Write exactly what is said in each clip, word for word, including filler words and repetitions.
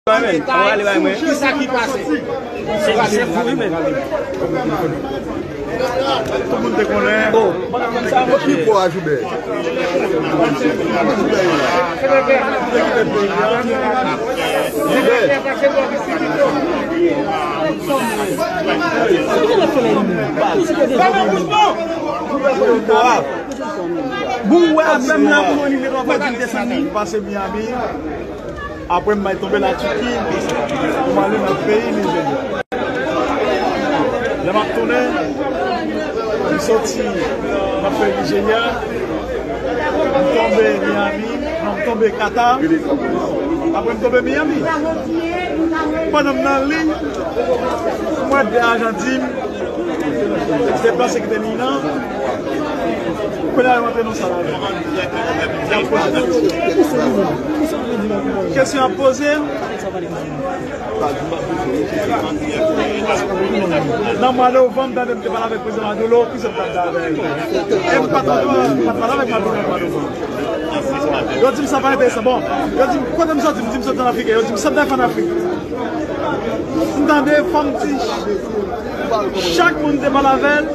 Bay mwen, bay mwen. Kisa ki pase? Se pa chèf ou wi, men. Tout moun te konnen. Ki bò a Joubert? Joubert. Bon, wè, menm la, pou nou, li desann li. Pase Miami. Apre m bay tonbe Latiki, pou m ale nan peyi Nijerya. Lè m ap tounen, m soti, m ap fè Nijerya, m tonbe Miami, non, m tonbe Kata, apre m tonbe Miami. Pandan m nan liy, m wè de ajan di m, se deplase ki te li nan. Kounye a yo antre nan sal avè m. Y ap poze kesyon. Kesyon ap poze. Nan mwa novanm, tande m te pale avèk prezidan Maduro, ki sa m t ap di avè l? E m pa t, m pa t pale avèk Maduro nan mwa novanm. Yo di m sa pa enteresan. Bon, yo di m, kote m soti? M di m soti an Afrik. Yo di m, sa m t ap fè an Afrik? M tande, fò m di, chak moun te pale avè l,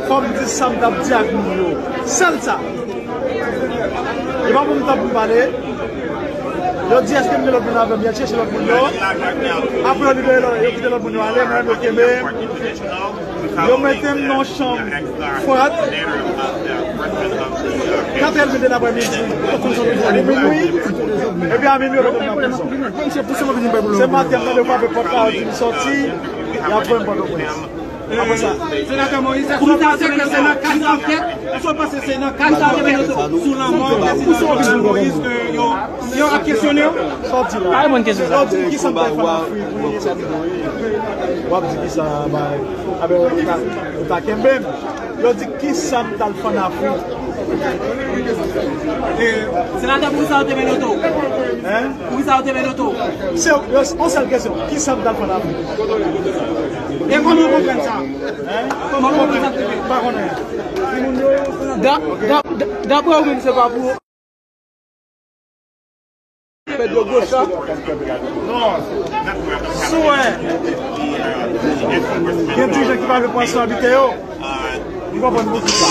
fò m di sa m t ap di ak moun yo. Sèl sa. Yo pa ban m tan pou m pale. Yo di, èske m gen lòt moun avè m? Y al chèche lòt moun yo. Apre, yo libere lòt, yo kite lòt moun yo ale, mwen menm, yo kenbe m. Yo mete m nan yon chanm fwat. Katrè èdmi de laprèmidi. Pou minwi. Epi a minwi, yo mete m nan prizon. Se maten, m tande yo frape pòt la, yo di m sòti, y ap voye m Pòtoprens. Apre sa. Senatè Moïse, èske w panse ke se nan kad ankèt, èske w panse se nan kad ankèt sou lanmò prezidan Jovenel Moïse ke yo, yo ap kesyone w? Sa w di la? Pa reponn kesyon sa. Yo di ki sa m t al fè an Afrik, pou yo sa m voye. W ap di ki sa, bay. Aben, ou ta, ou ta kenbe m. Yo di ki sa m t al fè an Afrik. E, senatè, poukisa yo te mennen w? Hein? Poukisa yo te mennen w? Se yon sèl kesyon. Ki sa m t al fè an Afrik? E kòman w konprann sa? Hein? Kòman w konprann sa? Pa konnen. Da-, da-, da-, daprè ou menm, se pa pou Pèd yo gwo sa. Non. Si w wè gen dirijan ki pa vle pran responsabilite yo, m konprann poukisa.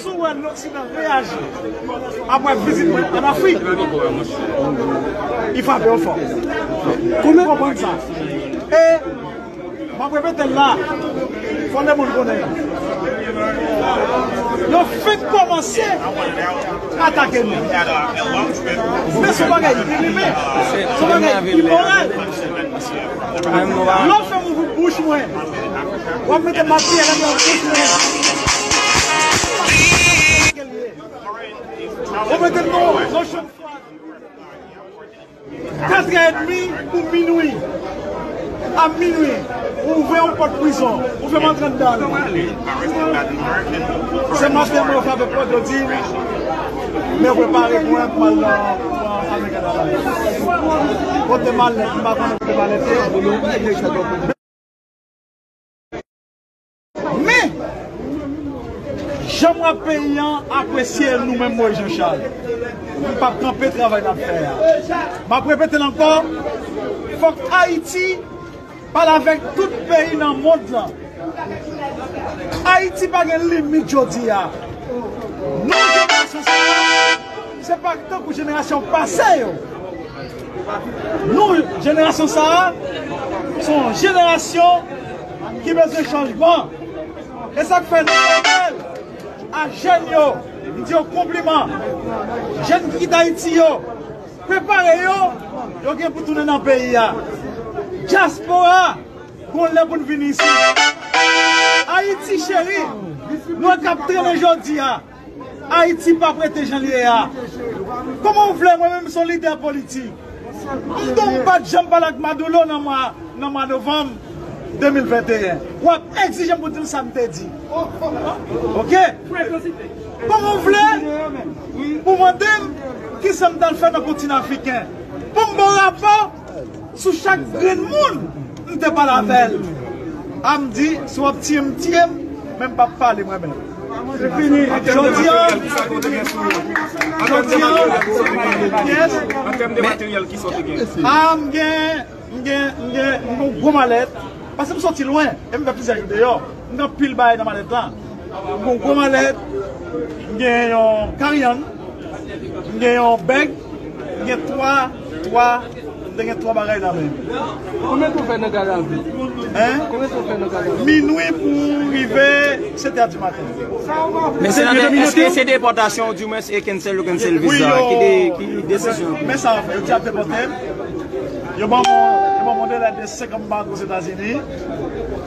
Si w wè Loksidan reyaji apre vizit mwen an Afrik, li frape yo fò. Ou konprann sa? E M ap repete l la, fò lemonn konnen. Yo fenk kòmanse atake nou. Men se yon bagay ki rive. Se yon bagay imoral. Lè w fè m ouvri bouch mwen, w ap mete matyè nan bouch mwen. Ou mete l nan, nan chanm fwa. Katrè èdmi pou minwi. A minwi, ou ouvè yon pòt prizon, ou fè m antre anndan l. Se maten mwen frape pòt, yo di m, men prepare pou mwen pou m al nan, pou al nan Kanada. Kote malèt, m pa konnen kote malèt ye. Men, jan m wè peyi an apresye nou menm Moïse Jean Charles, m p ap kanpe travay n ap fè a. M ap repete l ankò, fòk Ayiti pale avèk tout peyi nan mond lan. Ayiti pa gen limit jodi a. Nou, jenerasyon sa a, se pa tankou jenerasyon pase yo. Nou, jenerasyon sa a, se yon jenerasyon ki bezwen chanjman. E sa k fè nou fè apèl a jèn yo, m di yo konpliman. Jèn ki kite Ayiti yo, prepare yo, yo gen pou tounen nan peyi a. Dyaspora, gon lè pou n vin isit. Ayiti cheri, nou k ap trennen jodi a. Ayiti p ap rete jan l ye a. Kòman w vle, mwen menm, m se yon lidè politik. M tou, m pa t janm pale ak Maduro nan mwa, nan mwa novanm de mil venteyen. W ap egzije m pou di l sa m te di. Oke? Kòman w vle pou mande m kisa m t al fè nan kontinan afriken? Pou m ba w rapò sou chak grenn moun m te pale avè l. A m di, si w ap tiye m, tiye m, men m p ap pale mwen menm. Jodi a, jodi a, yes. A, m gen, m gen, m gen, m gen yon gwo malèt. Paske m soti lwen, e m fè plizyè jou deyò. M gen anpil bagay nan malèt la. M gen yon gwo malèt, m gen yon karyann, m gen yon bèg, m gen twa, twa, m te gen twa bagay nan men m. Konbyen tan w fè nan garav? Hein? Konbyen tan w fè nan garav? Minwi pou rive sèt è di maten. Men senatè, èske se depòtasyon ou di mwen se cancel ou cancel visa? Ki de, ki desizyon? Men sa, yo di ap depòte m. Yo ban mwen, yo ban mwen de lè de senk an m pa antre Ozetazini.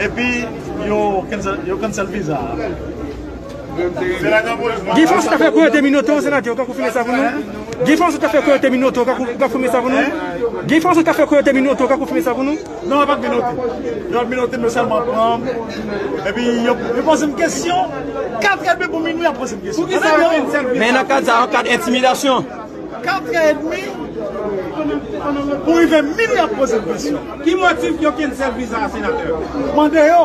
Epi yo cancel, yo cancel visa a. Guy François ta fè koyote minoto, senatè, ou ka konfime sa pou nou? Guy François ta fè koyote minoto, ou ka konfime sa pou nou? Guy François ta fè koyote minoto, ou ka konfime sa pou nou? Non, yo pa t minote. Yo pa t minote, men yo sèlman pran m. Epi yo, yo poze m kesyon. Kat è dmi pou minwi, y ap poze m kesyon. Poukisa yo cancel visa? Men nan kad sa, an kad entimidasyon. Kat è dmi pou rive minwi, y ap poze m kesyon. Ki motif yo cancel visa a, senatè? Mande yo.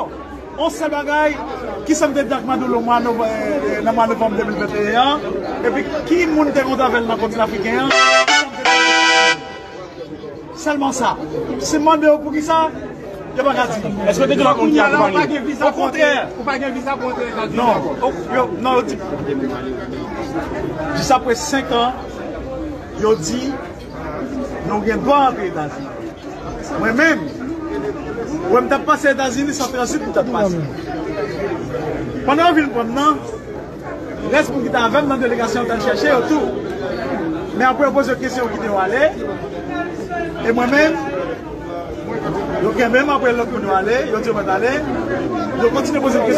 On sèl bagay, kisa m te di ak Maduro mwa nov-, eh, nan mwa novanm de mil venteyen an, epi ki moun te kontre avè l nan kontinan afriken an, kisa m te di? Sèlman sa. Si m mande yo poukisa, yo pa ka di. Èske w te gen lòt moun ki akonpaye? Ou pa gen viza pou antre, ou pa gen viza pou antre Etazini ankò? Non, yo, non, yo di, jis apre senk an, yo di, nou gen dwa antre Etazini. Mwen menm, wè m t ap pase Etazini, se tranzit m t ap pase. Pandan yo vin pran m nan, rès moun ki t avè m nan delegasyon an t al chèche yo tou. Men apre yo poze yo kesyon, yo kite yo ale. E mwen menm, yo kenbe m apre lòt moun yo ale, yo di yo mèt ale. Yo kontinye poze m kesyon.